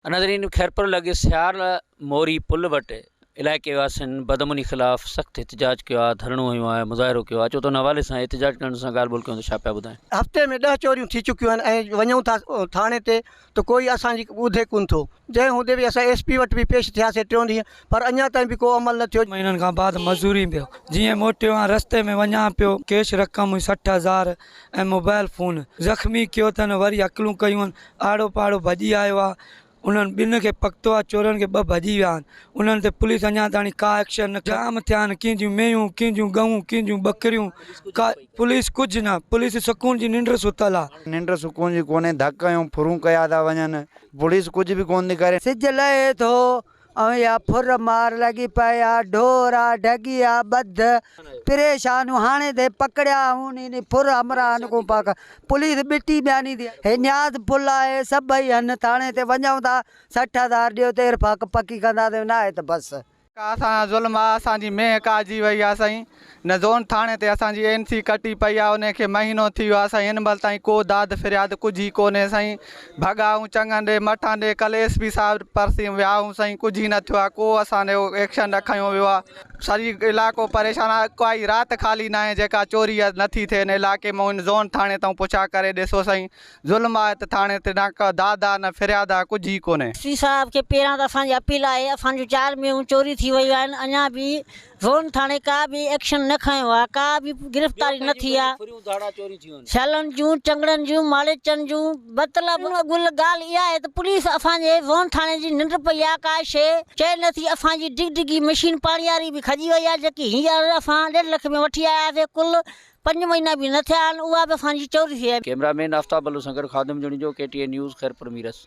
ناظرين خيرپور لڳ سيال موري پل وٽ علائقي واسين بدامني خلاف سخت احتجاج ڪيو آهي ڌرڻو هنيو آهي مظاهرو ڪيو آهي اچو ته ان حوالي سان احتجاج ڪرڻ سان ڳالهه ٻولهه ڪيون ته ڇا پيا ٻڌائين. هفتي ۾ ڏهه چوريون ٿي چڪيون آهن ۽ وڃون ٿا ٿاڻي تي ته ڪوئي اسان جي ٻڌي ڪونه ٿو جنهن هوندي به اسان ايس پي وٽ به پيش ٿياسي ٽيون ڏينهن پر اڃا تائين به ڪو عمل نه ٿيو. مهينن کان بعد مزوري پيو جيئن موٽيو آهيان رستي ۾ وڃان پيو ڪيش رقم هئي 60 هزار ۽ موبائل فون زخمي ڪيو اٿن وري هڪلون ڪيون آهن آڙو پاڙو ڀڄي آيو آ انهن ٻن کي پڪتو آ چورن کي ٻه ڀڄي ويا آهن انهن تي پوليس اڃا تاڻي ڪا ايڪشن نه جام ٿيا آهن ڪنهن جون مينهون ڪنهن جون ڳئون ڪنهن جون ٻڪريون ڪا پوليس ڪجهه نه پوليس سڪون جي ننڊ ستل آ. ننڊ سڪون جي ڪونهي ڌڪ ۽ ڦرون ڪيا ٿا وڃن پوليس ڪجهه به ڪونه ٿي ڪري. سج لهي ٿو ۽ اها ڦر مار لڳي پئي آ، ڍور آ، ڍڳي آ، ٻڌ پريشان هون، هاڻي ته پڪڙيا هون انهي ڦر همراهن کون پاڪ پوليس ٻٽي مياني ٿي، هي نياز پل آهي، سڀئي هن ٿاڻي تي وڃون ٿا، 60 هزار ڏيو ته ارفاق پڪي ڪنداسين، ناهي ته بس. ڪا اسان سان ظلم آ اسان جي مينهن ڪاهجي وئي آ سائين نه زون ٿاڻي تي اسان جي اين سي ڪٽي پئي آ انهي کي مهينو ٿي ويو آ سائين هن مهل تائين ڪو داد فرياد ڪجهه ئي ڪونهي سائين ڀڳا آهون چڱن ڏي مٺان ڏي ڪل ايس پي صاحب پرسين ويا آهون سائين ڪجهه ئي نه ٿيو آ ڪو اسان ڏي ايڪشن نه کنيو ويو آ سڄي علائقو پريشان آ ڪائي رات خالي ناهي جيڪا چوري نه ٿي ٿئي هن علائقي ۾ هن زون ٿاڻي تائون پڇا ڪري ڏسو سائين ظلم آ هت ٿاڻي تي نه ڪا داد آ نه فرياد آ ڪجهه ئي ڪونهي. ايس پي صاحب کي پهريان ته اسان جي اپيل آهي اسان جون چار مينهون چوري ٿي ويون آهن اڃا به زون ٿاڻي ڪا به ايڪشن نه کنيو آهي ڪا به گرفتاري نه ٿي آهي سيالن جون چنگڙن جون ماڙيچن جون مطلب گل ڳالهه اها آهي ته پوليس اسان جي زون ٿاڻي جي ننڊ پئي آهي ڪا شي چئي نه ٿي اسان جي ڊگ ڊگي مشين پاڻياري به کڄي وئي آهي جيڪي هينئر اسان ڏيڍ لک ۾ وٺي آياسي ڪل پنج مهينا به نه ٿيا آهن اها به اسان جي چوري ٿي آهي. ڪئميرا مين آفتاب بلو سان گڏ Khadim Junejo, K T N news, Khairpur Mirs.